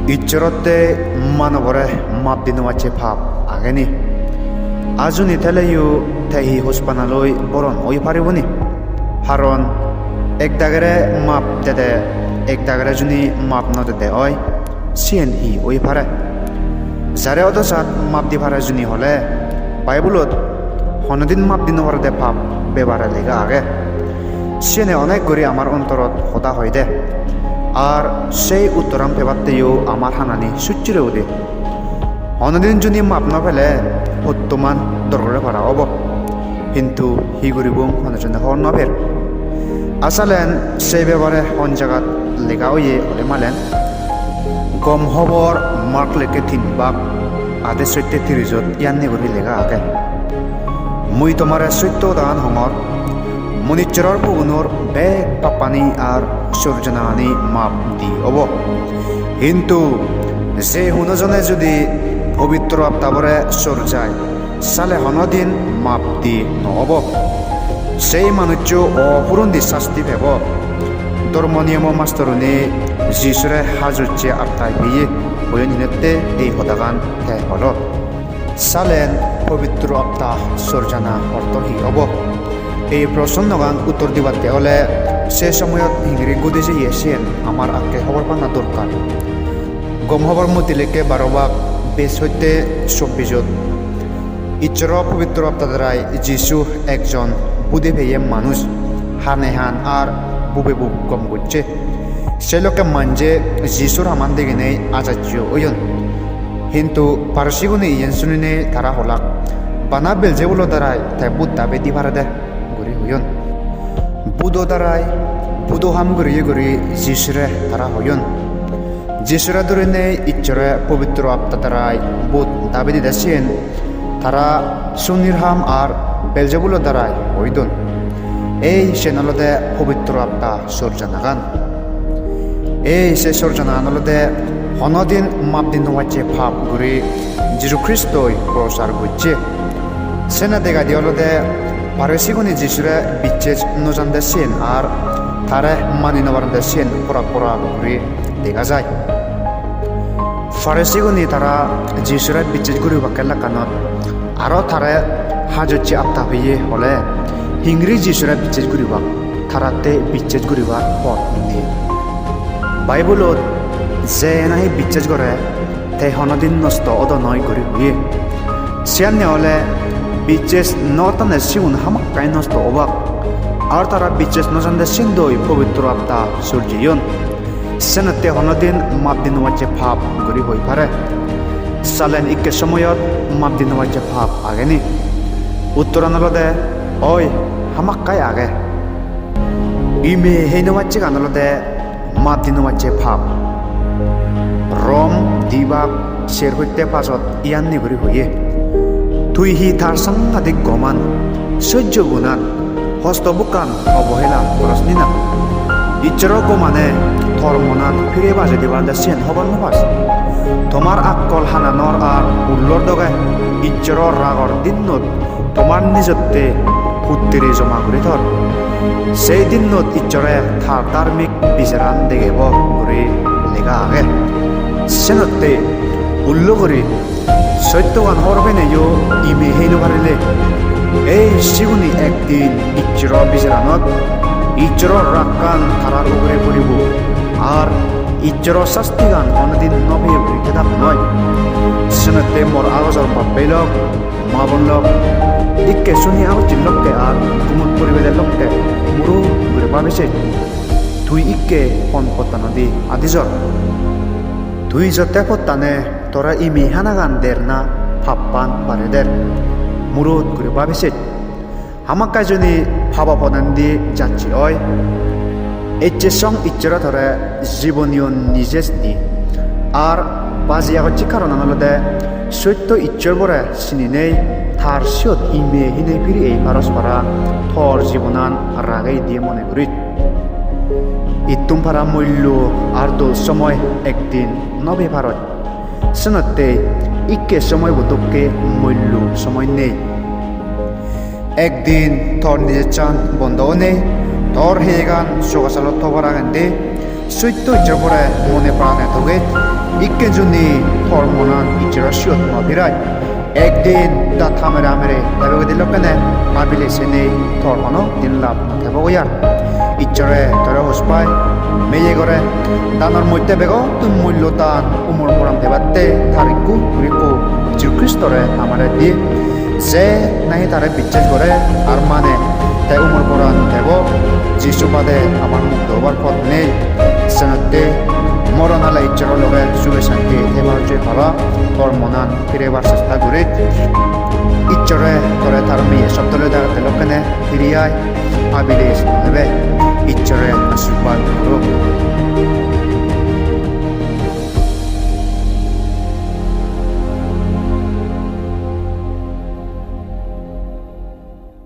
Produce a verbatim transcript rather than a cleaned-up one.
Issorotte manubore map di no pacche pap age ni? Ajuni teleyo te hi hospanaloi boron oi paribo ni? Haron ek dagere map dede, ek dagere juni map no dede oi, siyen hi oi pare? Jare odo sat map di pare juni hole, Bible-ot honodin map di no parede pap bebare lega age. Siyene onek guri amar ontorot hoda hoide. Ar sei uttoran pebatteyo amar hanani succire ude. Honodin juni map no pele hottoman dorgore para obo. Hintu hi guribong hono jone hobor no per. Asalen sei bebare hon jagat lega oye hole malen, Gom Hobor Mark lekke tin bak ade sotte tirijot iyanni guri lega age. Mui tomare sotto hodagan hongor, munissoror pugunor bek pappani ar sorjanagani map di obo. Hintu je hono jone judi pobitro attabore sorjai, sale honodin map di no obo. Sei manuccho opurundi sasti pebo. Dhormo niyomo mastorune Jisure hajocche attai peye hoyon hinette ei hodagan te holo. Salen pobitro atta sorjana orto hi obo? Ei prosnogan uttor dibatte ole se somoyot hingiri gudi jeye siyen amar akke hobor pana dorkar. Gom Hobor Moti lekke baro bak bej hotte sobbijot. Issoro pobitro atta darai Jisu ekjon bude peye manuj, hane han ar bube bub gom gocche. Se lokke manje Jisur haman deginei ajajjo oyon. Hintu Parisigune iyen suninei tara holak, "Bana Beljebulo darai te bud dabe di parede?" guri hoyon. Budo darai, budo ham guriye guri Jisure tara hoyon. Jisure durinei Issore pobitro atta darai bud dabe dide siyen tara sunir ham ar Beljebulo darai hoi don. Ei siyen olode pobitro atta sorjanagan. Ei se sorjanagan olode honodin map di no pacche pap guri Jisu Kristoi prosar gocche. Sene degadi olode Parisigune Jisure bicches no jande siyen ar tare mani no parande siyen porak porak guri dega jai. Parisigune tara Jisure bicches guribakke lakkanot aro tare hajocche atta peye hole hingiri Jisure bicches guribak, taratte bicches guribar pot nei. Bible-ot je nahi bicches gore te honodin nosto odo noi guri hoye. Siyanne ole bicches no tane sigun hamakkai nosto obak. Ar tara bicches no jande sindoi pobitro atta sorjeyon. Senotte honodin map di no pacche pap guri hoi pare. Salen ikke somoyot map di no pacche pap age ni? Uttoran olode, oi, hamakkai age. Ime hei no pacchegan olode map di no pacche pap. Rom di bak ser hotte pajot iyanni guri hoye, "Tui hi tar sangadik goman, sojjo gunan, hosto bukkan obohela goros ni na? Issoro gomane tor monat phire baje dibar de siyen hobor no pas? Tomar akkol hananor ar ullor doge Issoro ragor dinnot tomar nijotte huttiri joma guri tor. Sei dinnot Issore tar dharmik bicharan degebo," guri lega age. Senotte ullo guri sottogan hobor peneyo ime hei no parile. Ei sigune ekdin Issoro bicharanot Issoro rakkan tarar ugure poribo, ar Issoro sastigan honodin no peye guri thedap noi. Senotte mor agojor bap-bei lok, ma-bon lok, ikke suni agocche lokke ar gumot poribede lokke murut guri babi sej. Tui ikke hon pottanodi adi jor? Tui jotte pottane tore imi hanagan der na pappan pare der? Murut guri babi sej. Hamakkai juni pabo podendi jacche oi, ecche song Issore tore jiboniyo nijes di. Ar baji agocche karonan olode sotto Issor bore sininei tar siyot ime hinei piri ei paros para tor jibonan ragei diye mone guris. Ittun para mullo ar dol somoy ekdin no pei parot. Senotte ikke somoybo dokke mullo somoy nei. Ekdin tor nijesan bondo onei, tor heyegan sogasalot tobar agendi, Sotto Issor pore mone prane toge, ikke juni tor monan Issoro siyot no pirai. Ekdin ta tamere amere tebe gedi lokkene abile sene tor hono din lab no tebo goyar. Issore tore hospai, meye gore, danor moddhe begottun mullo dan umor poran debatte tar ikku guri ikku Jisu Kristore amare diye. Je nahi tare bichchas gore ar mane te umor poran debo, Jisu bade amar mukto obar pot nei. Senotte moron ale Issoro loge suge santi thebar joi pala tor monan pirebar chesta guri. Issore tore tar meye sotto loi dagette lokkene piri ai, abile sene tebe. Issore ashirbad goro.